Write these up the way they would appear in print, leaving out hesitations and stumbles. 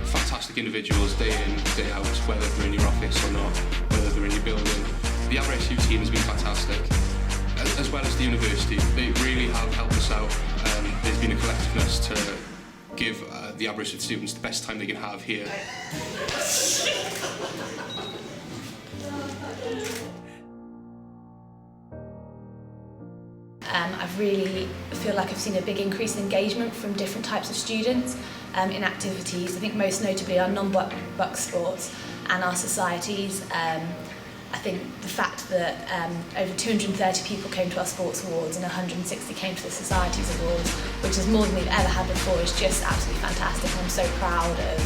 Fantastic individuals day in, day out, whether they're in your office or not, whether they're in your building. The AberSU team has been fantastic, as well as the university. They really have helped us out. There's been a collectiveness to give the Aberystwyth students the best time they can have here. I really feel like I've seen a big increase in engagement from different types of students in activities. I think most notably our non-BUCS sports and our societies. I think the fact that over 230 people came to our sports awards and 160 came to the societies awards, which is more than we've ever had before, is just absolutely fantastic. And I'm so proud of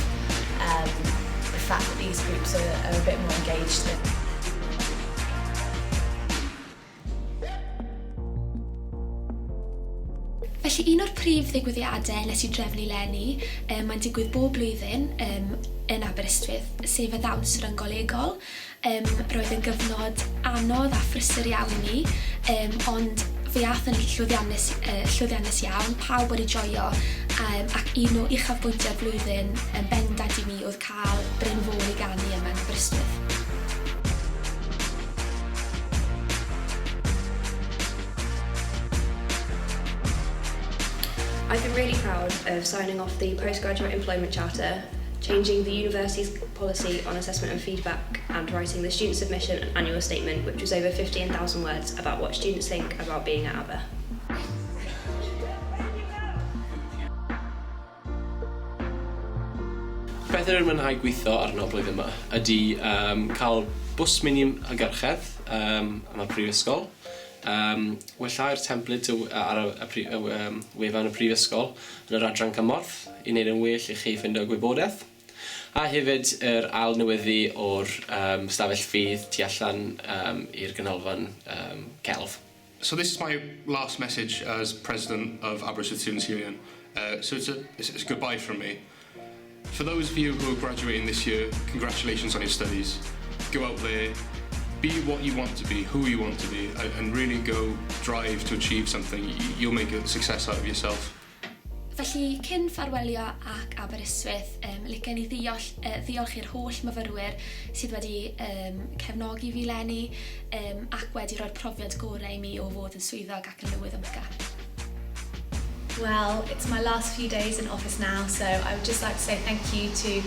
the fact that these groups are a bit more engaged than Felly un o'r prif ddigwyddiadau nes i drefnu leni, mae'n digwydd bob blwyddyn yn Aberystwyth, sef y ddawns ryngolegol. Roedd yn gyfnod anodd a phrysur iawn i ni, ond fe ath yn llwyddiannus iawn, pawb wedi joio, ac un o uchafbwyntiau'r flwyddyn yn bendant i mi oedd cael Bryn Fôn i ganu yma yn Aberystwyth. I've been really proud of signing off the Postgraduate Employment Charter, changing the university's policy on assessment and feedback, and writing the student submission and annual statement, which was over 15,000 words about what students think about being at Aber. Beth ydyn mwynhau gweithio arno blwyddyn yma ydy cael bws mini hygyrchedd am y prifysgol, wellau'r template ar y wefan y prifysgol yn yr adran cymorth i wneud yn well i chi ffindo gwybodaeth, a hefyd yr ail newyddu o'r stafell ffydd tu allan i'r ganolfan celf. So this is my last message as president of Aberystwyth Students' Union. So it's a goodbye from me. For those of you who are graduating this year, congratulations on your studies. Go out there, be what you want to be, who you want to be, and really go drive to achieve something. You'll make a success out of yourself. Felly, cyn ffarwelio ac Aberystwyth, licen i ddiolch i'r holl myfyrwyr sydd wedi cefnogi fi leni ac wedi rhoi'r profiad gorau i mi o fod yn swyddog ac yn lywydd UMCA. Well, it's my last few days in office now, so I would just like to say thank you to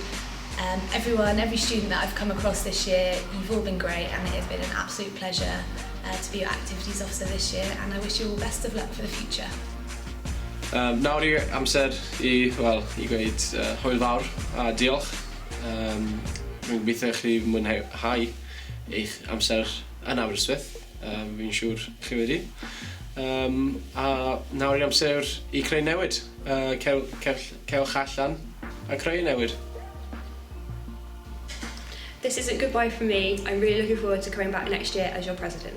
everyone, every student that I've come across this year. You've all been great, and it has been an absolute pleasure to be your activities officer this year, and I wish you all best of luck for the future. Nawr i amser i, wel, i gweud hwyl fawr a diolch. Rwy'n gobeithio i chi mwynhau eich amser yn Aberystwyth. Fi'n siŵr chi wedi. A nawr i'r amser i creu newid. Cewch allan a creu newid. This isn't goodbye from me. I'm really looking forward to coming back next year as your president.